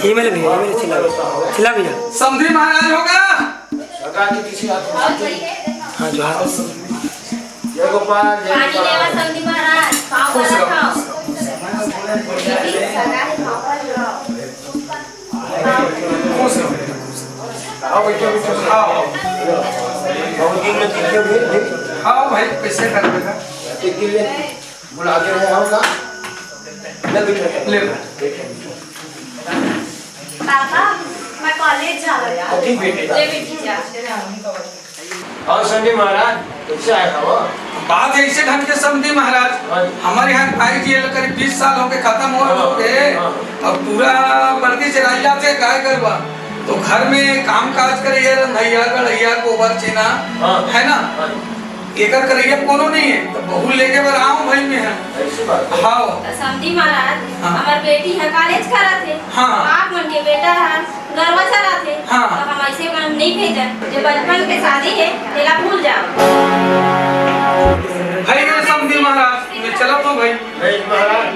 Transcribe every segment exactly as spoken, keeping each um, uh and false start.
Email भी, email चिल्ला, चिल्ला भी ना। समधी महाराज होगा। हाँ, जोहार। जय गोपाल, जय पानी लेवा गोपाल। समधी महाराज, पाव खुश वाला रहो, खाओ। खुश रहो। खुश रहो, बेटा, खुश रहो। आओ, बैठो, बैठो, खाओ। बहुत दिन में दिखे हुए, देख। खाओ भाई, कैसे कर देगा? एक दिन में बुला के रहे हम ना। ले, बैठो। ले। पापा, मैं कॉलेज जा रहा हूँ। ठीक बेटी। ले बेटी जा। और समधी महाराज, कैसे आया था वो? बात है इसे ढंग के समधी महाराज। हाँ जी। हमारे यहाँ खाई जी करीब बीस साल हो गए, खत्म हो हाँ, गए। हाँ। अब पूरा वर्दी चराई जाते गाय गरबा, तो घर में काम काज करे ये रंधैया, गढ़ैया, गोबर चीना, हाँ। है ना? हाँ जी। एकर करइया कोनो नहीं है, तो बहू लेके बर आऊं भाई मैं। ऐसी बात है। हाँ। तो समधी महाराज, हाँ। हमार बेटी है, कॉलेज करत है। हाँ। आप मन के बेटा है, गरवा चलाथे, हाँ। तो हम ऐसे में नहीं भेजन। जो बचपन के शादी है, तेला भूल जाओ। भाई रे समधी महाराज, मैं चलत हूँ भाई। नहीं महाराज,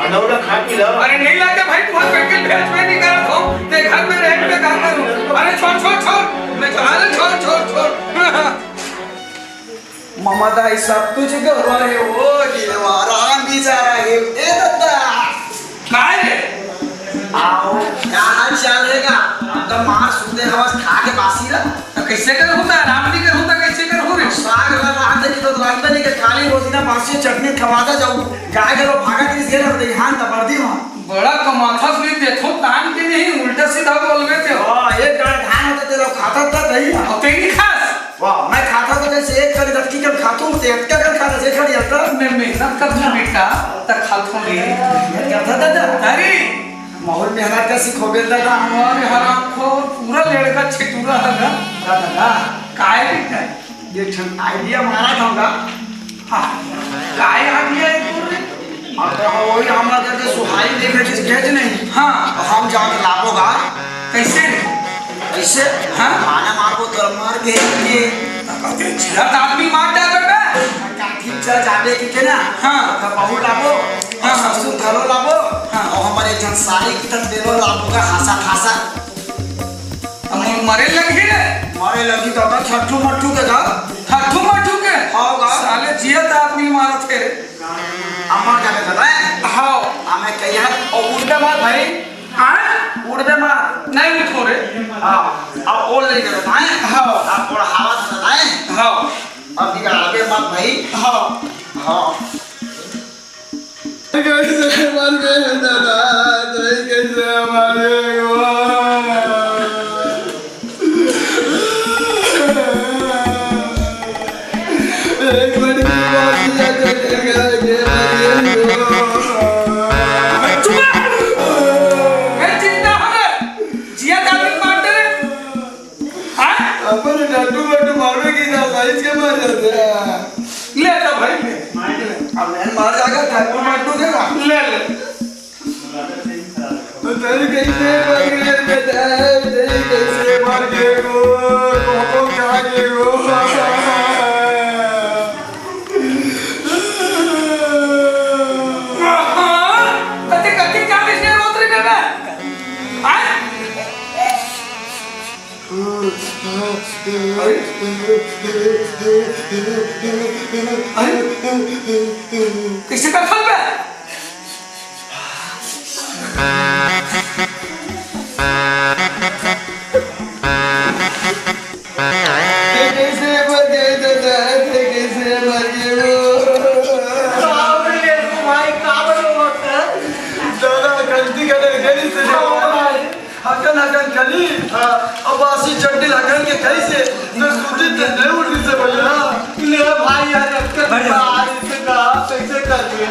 अनौरा खा पी लो। अरे नहीं लागे भाई, तुम्हारे बेटे भेज में नहीं करत हो, ते घर में रह के काम करूँ। अरे छोड़, छोड़, छोड़, मैं चला ले, छोड़, छोड़, छोड़। ममता, ई सब कुछ गड़बड़ हे, ओ दिलवा राम बिचारा हे, ए ददा। काय रे? आओ, का हाल चाल हे गा? अब तो मार सुते हवस खा के बासी ला। तो कैसे करहूँ ता? आराम नहीं करहूँ ता कैसे करहूँ रे? साग ला रात दिन तो रात में नहीं के खाली रोजी ना बासी चटनी खवाता जाऊ। गाय गलो भागत नहीं से रख दे, हां तबरदी हो। बड़ा कमाथस नहीं देखो, तान के नहीं, उल्टा सीधा बोलबे ते हो। हाँ, एक गाय धान होते ते लोग खाता था दही। और तेरी खास। वाह, मैं खाता तो जैसे एक कड़ी रखी के खातू, ते अटका कर खाता, जे खड़ी हटा। मैं मेहनत करता बेटा, त खातू रे। मेहनत करता दादा। अरे, माहौल मेहनत का सिखो बेल दादा। अरे हरामखोर, पूरा लड़का छिटूरा है ना। दादा, दादा। काय बेटा? ये ठन idea मारा था उनका। हाँ, काय idea है तोर रे? अब तो वही हमरा करके सुहाई देखे चीज भेज नहीं। हाँ। हम जाके लाबो गा। कैसे रे? कैसे? हाँ? माना मारबो तो मार के ये। कहते जिया आदमी मार डाल बेटा। काठी चल जाबे की के ना? हाँ। तो बहू लाबो, हाँ, हाँ। ससुर घरो लाबो, हाँ। और हमारे जन सारी की तरफ देलो लाबो का हासा खासा। अब मरे लगी रे। मरे लगी तो का छट्ठू मट्ठू के घर। छट्ठू मट्ठू के? हाँ, गा। साले जियत आदमी मारत हे रे। अमर जाके बताए। हाँ। हमें कहिया और उड़बे मार भाई। हाँ? उड़बे मार। नहीं उठो रे। हाँ। अब ओल ले के बताए। हाँ। अब ओढ़ावत बताए। हाँ। अब बिगाड़बे मत भाई। हाँ। कैसे मरबे दादा, तई कैसे मरबे वो? एक बड़ी बात है, तो कैसे मरबे वो? चुप रह! मैं जिंदा हूँ रे। जिया का भी मार दे रे। हाँ? अपन डड्डू बड्डू मारबे की ना, साइज के मार जाते हैं। ले तो भाई ले। अब मैं मार जाएगा, डड्डू बड्डू के ना। ले, ले। तो तेरी कैसे मार गए बेटा? तेरी कैसे मार गए वो? कौन कहाँ गए वो? कते, कते क्या इसने रोत रे बेटा? हाँ? अरे? अरे? कैसे कर फल पे? कैसे मर गए दादा? कैसे मर गए वो? का बोले भाई, का बोले वो? दादा, गलती कर गई से। हकन हकन खली, हाँ। अब बासी चड्डी हकन के खाई से, तो सूती ते ले उठी से भैया। ले भाई यार, अक्कल भाई। भाई से ना, कैसे कर दे?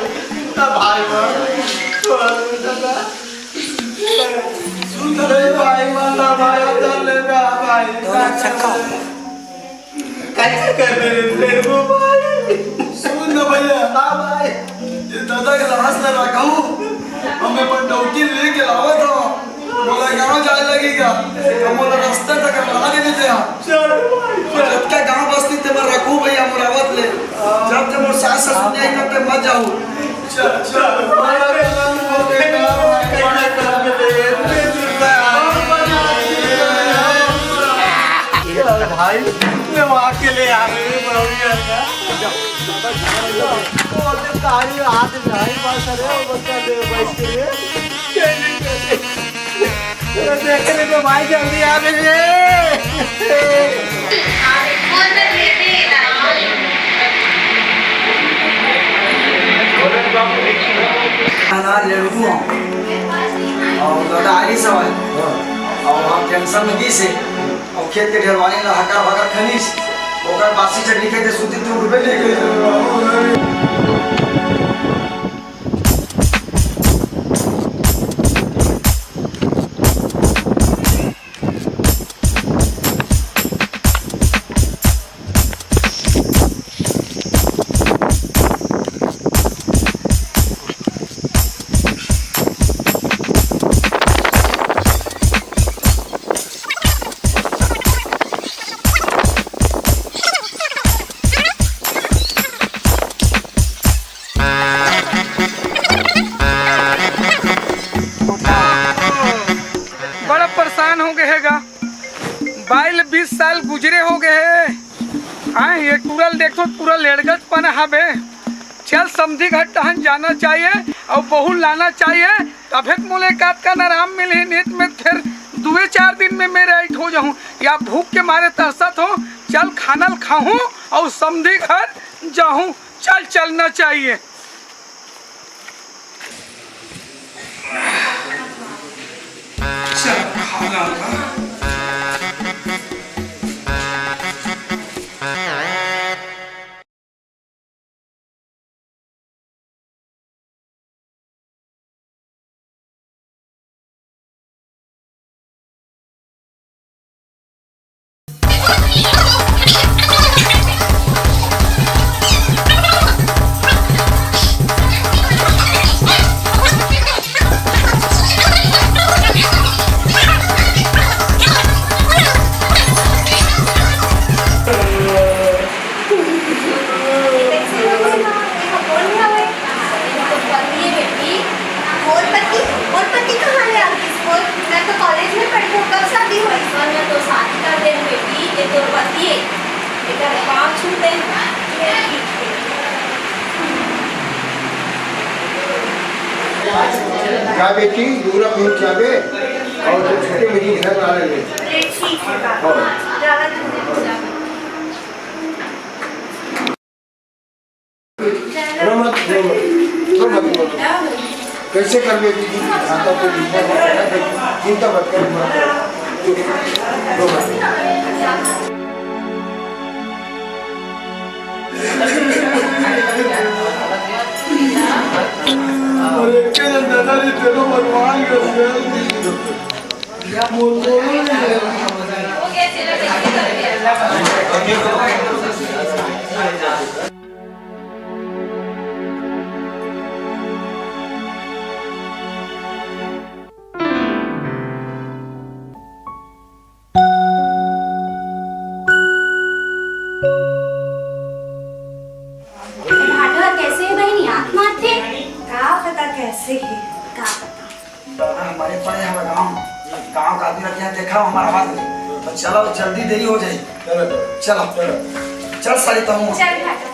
ना भाई, भाई। तो दादा। सुन रे भाई, वाला भाई, चल ले ना भाई। दोनों चक्का। कैसे कर मेरे तेरे को भाई? सुन ना भैया। हाँ भाई। ये दादा के लाश ला रखा हूँ। हमें पंडौकी लेके लावा था। मोला गाँव जाए लगेगा। तो मोला रास्ता तक ला देने दे। चल भाई, चल। जब तक गाँव बस्ती ते मैं रखूँ भैया, मोर आवत ले। जब तक मोर सास ससुर नहीं, तब तक मत जाऊ। चल, चल। भाई, भाई, भाई, भाई, भाई, भाई, भाई, भाई, भाई, भाई, भाई, ले वहाँ के ले आ रहे हैं, बड़ौनी वाला। वो तो काली हाथ में आई बात करे, वो बच्चा दे बैठ के लिए। चलिए, चलिए। अरे देख रहे तो भाई, जल्दी आ रहे हैं। खाना ले लूँ। और दादा आ रही सवाल। और हम टेंशन में दी से। अउ खेत के ढेलवानी ला हकर भकर खनिस, ओकर बासी चटनी खाई ते सुती तीन रुपये ले गए। बड़ा परेशान हो गए हे गा। बाइल बीस साल गुजरे हो गए हे। हाँ, ये टूरा ल देखथों, पूरा लेड़गत पना हबे। चल, समधी घर टहन जाना चाहिए अउ बहू लाना चाहिए, तभे त मोला एक आध कन आराम मिलही, नहीं त मैं फिर दुए चार दिन में मैं राइट हो जाहूँ, या भूख के मारे तरसत हों। चल, खाना ल खाहूँ अउ समधी घर जाहूँ। चल, चलना चाहिए। चल, खाना खा। मोर पति, मोर पति कहाँ ले आ गइस? मोर, मैं तो कॉलेज में पढ़त हूँ, कब शादी होइस? मैं तो शादी कर देन बेटी, ये तोर पति हे, एकर पाँव छू देन। का बेटी, दूरा पहुँच जाबे अउ तो छोटे मेरी घर ला लेबे। अरे ठीक हे बाबा, हाँ। जावा दे। रो मत, रो मत, रो मत, रो मत। कैसे कर लेती थी? खाता तो लिखा हुआ है, चिंता मत कर, मत कर। रो मत। अरे, के दादा रे, तेरे भगवान कर दे। भाटो कैसे हे बहिनी? आँख मारथे? का पता कैसे हे, का पता। दादा, हमारे पड़े हवे गाँव, गाँव का आदमी रखे हैं, देखा हमारा आवाज नहीं। तो चलो, जल्दी देरी हो जाई। चलो, चलो। चलो। चल साली, तुम। चल भाटो।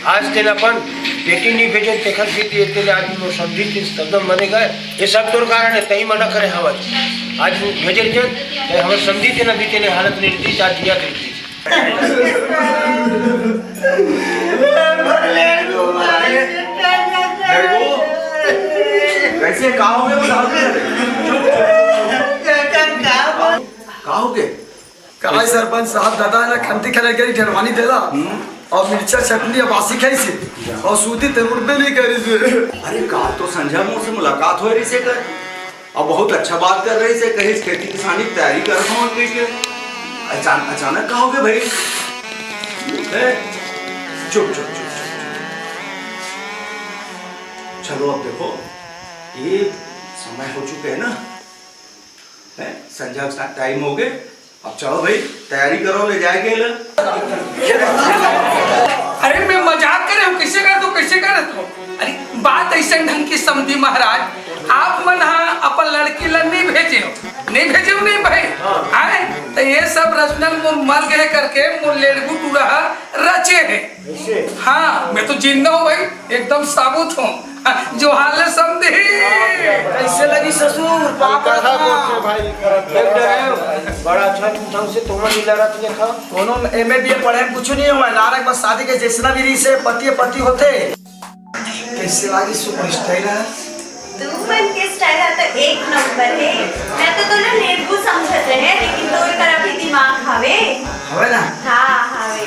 आज तेन अपन बेटी नहीं भेजन, तेखर सेती तेने आज मोर समधी के सदन बने गए। ये सब तोर कारण है, तही मना करे हवस। आज भेजर जन, ते हमर समधी तेन भी तेने हालत नहीं रहती, आज जिया करती। लड़को, कैसे, का हो गया, बता दे। का हो गया? काय सरपंच साहब, दादा हे ना, खंती खा के ढेरवानी देला। हम्म। अउ मिर्चा चटनी अउ बासी खाइसे। अउ सूती ते उठबे नहीं करिसे। अरे, काल तो संझा मोर से मुलाकात होय रहिसे कर। अउ बहुत अच्छा बात करे रहिसे, कहिस खेती किसानी के तैयारी करत हंव कहिके। अचान-, अचानक का हो गया भाई? ए, चुप, चुप, चुप, चुप, चुप। चलो अब देखो, ये समय हो चुके हे ना, हैं? संझा के time हो गए, अब चलो भाई, तैयारी करो, ले जाए के ले। अरे, मैं मजाक करे हंव, कइसे करत हंव, कइसे करत हंव? अरे, बात अइसन ढंग के समधी महाराज, आप मन हा अपन लड़की ला नहीं भेजे हो, नहीं भेजे हो, नहीं भाई, आय? तो ये सब रचना मोर मर गए करके मोर लेड़गू टूरा हा रचे हे। हाँ, मैं तो जिंदा हंव भाई, एकदम साबुत हंव। जोहार ले समधी। कइसे लगिस ससुर? पाँव परत हंव भाई। बड़ा अच्छा ढंग से तुमन ही लड़त देखा। कोनो M A B A पढ़े म कुछु नहीं होवय, नारक बस शादी के जइसना भी रहिसे पति पति होथे। कइसे लागिस सुपर स्टाइल हे? तुमन के स्टाइल ह तो एक नंबर हे। मैं तो तोला लेबू समझत रहे, लेकिन तोर करा भी दिमाग हवे। हवे ना? हाँ, हवे।